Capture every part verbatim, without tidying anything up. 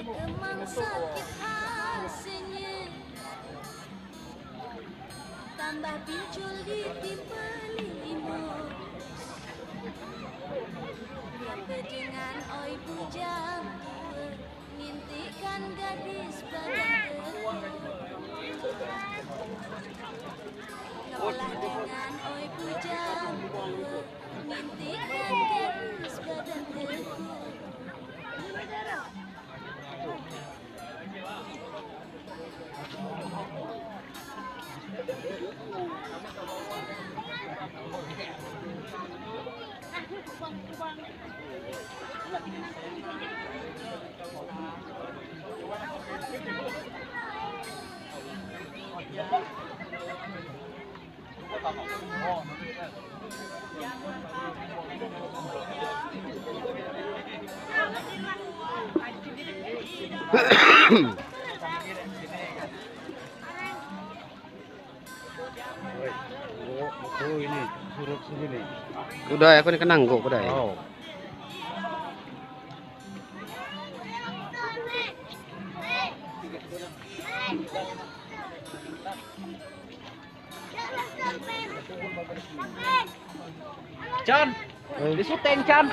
Emang sakit rasanya, tambah pinjol di timpali imus. Yang bedengan oi bujang dua, ngintikan gadis badan dua. Kalah dengan oi bujang dua, ngintikan gadis badan dua. Oh, ini surut sini nih. Udah, aku ni kenang kok, udah. Oh. Chan, di syuting, Chan.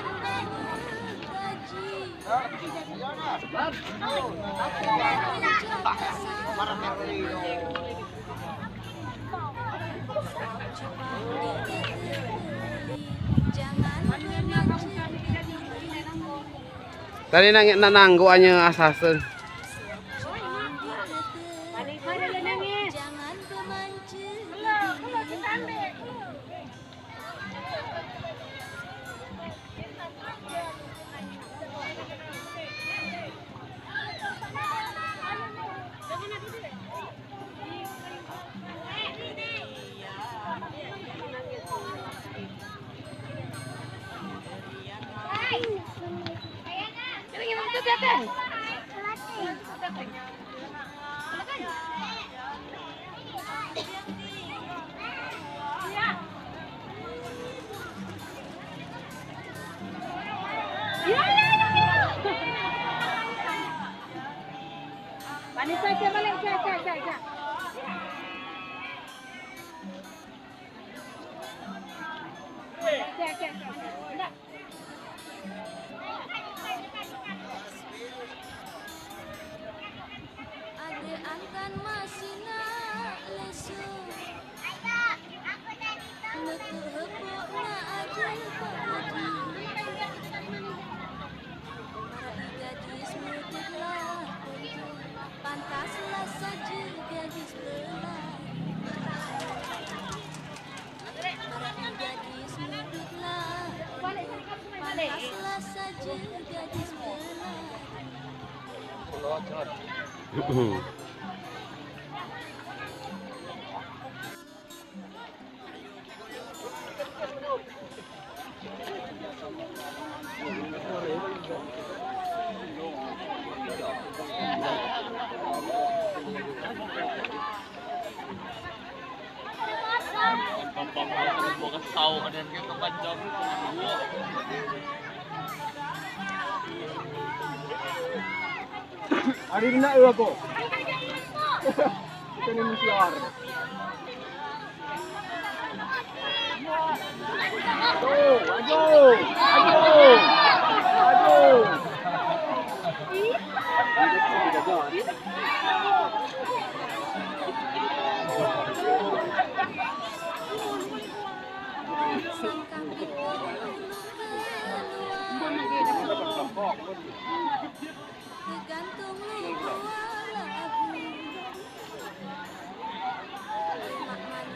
Tadi nangis nanang gua nya asasen. Vanessa, cek balik, cek, cek, cek, cek. Cek, cek, cek. Nda. Ade angkan masih nak lesu. Metu hepuk nak ade padi. Marak gadis muda lah kunjung, pantaslah saja gadis pelari. Marak gadis muda lah kunjung, pantaslah saja gadis pelari. Ari na apa? Kita ni mesti ar. Aduh, aduh, aduh, aduh. Tergantung lu buat lagu. Mak mana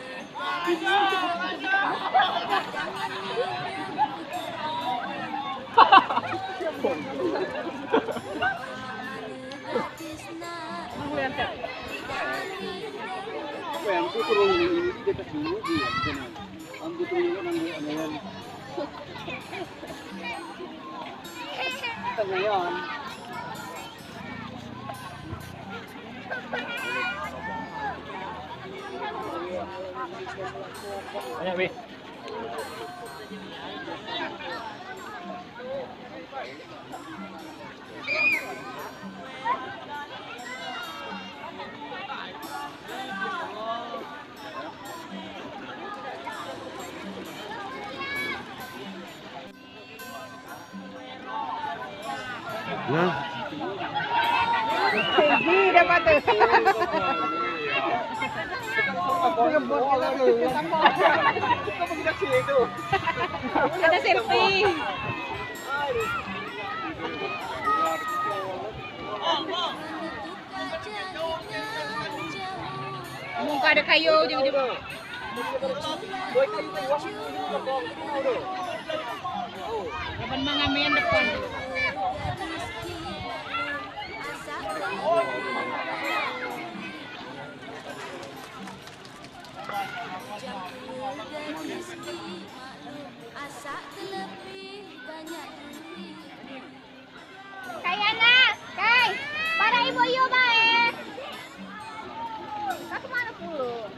tak bisa. Jangan lupa. Nah. Tinggi dapat tu. Ngebut kita tu. Kita selfie. Muka ada kayu je, je. Laban mengamen depan. Asak terlebih banyak duit. Kai Ana, kai, para ibu iyo bae. Kau kemana pula?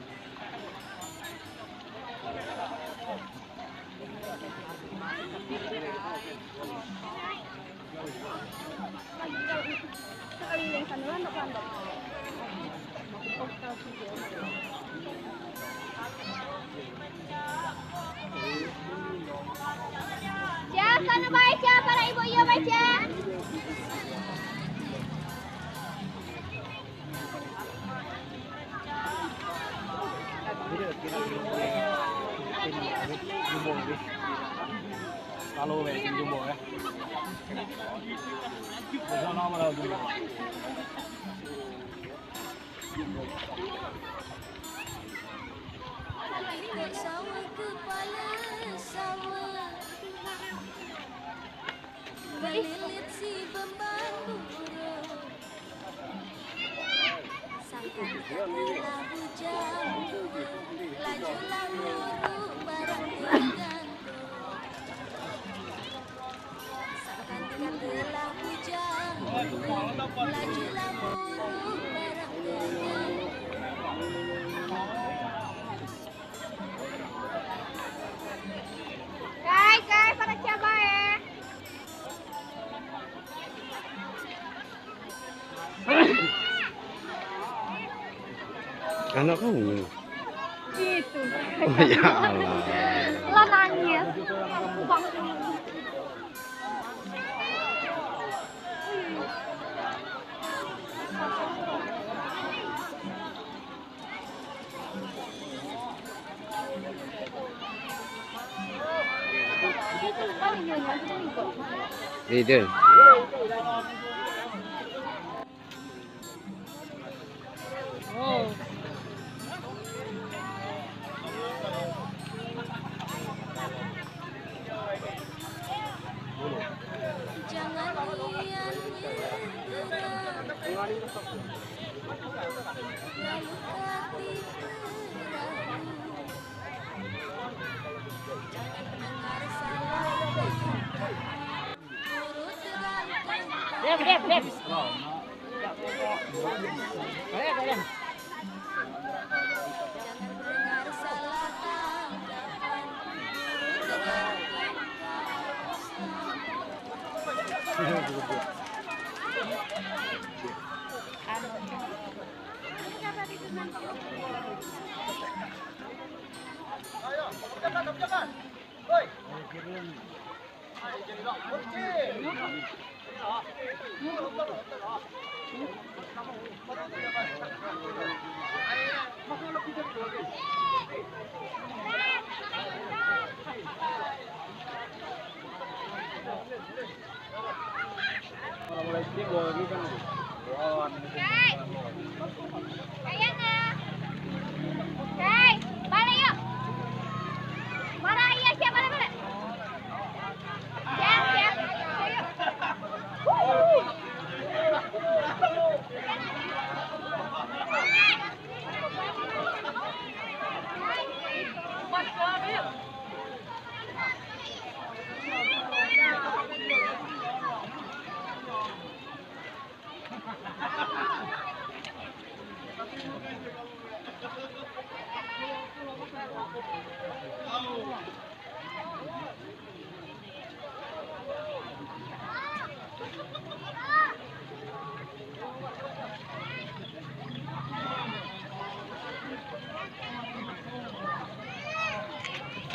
Ca, sana bae, ca, para ibu iyo bae, ca. Kalau weh, jumbo ya. Kepala sawah, kepala sawah. Melilit si beban burung. Sangkan katelah bujang, lajulah burung barang tergantung. Sangkan katelah bujang, lajulah burung barang tergantung. Kai, kai, para cabai, eh. Anak kamu? Itu. Oh, ya Allah. Lah nangis. Leader. Hei, balik yuk. Mara iya, siap, balik, balik. Siap, siap. Ayo.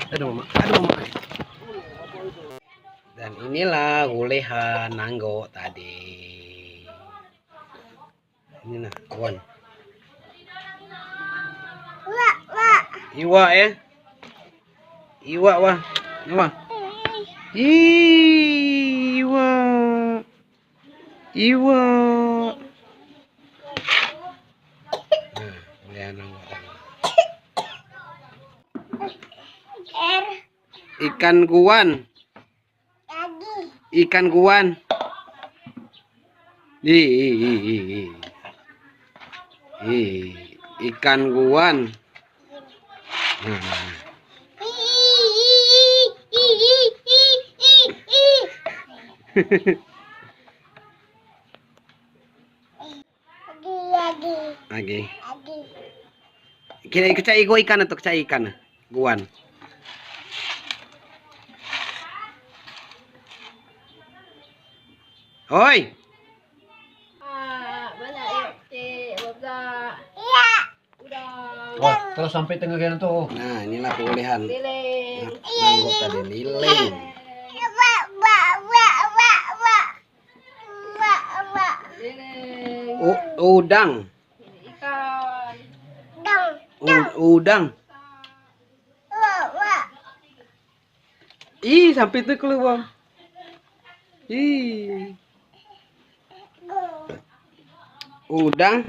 Aduh, Mama. Aduh, Mama. Dan inilah ulehan nanggo tadi. Ini nah, kawan. Iwak, eh. Iwak, wah. Iwak. Ih, iwak. Iwak. Nah, ulehan nanggo tadi. Ikan guan. Ikan guan. Ih, ih, ih, ih, ih. Ih, ikan guan. Nah, nah, nah. Lagi, lagi. Lagi. Lagi. Kira kecak ikan tu, kecak ikan. Guan. Hoi. Ah, banyak ya, cik, babak. Iya. Udang. Wah, terus sampai tengah gana tu. Nah, inilah pengulehan. Lilin. Nah, nanggo tadi lilin. Wak, wak, wak, wak, wak. Wak, wak. Lilin. U-, udang. Ikan. Udang. U-, udang. Wak, wak. Ih, sampai tu keluar. Ih. Udang.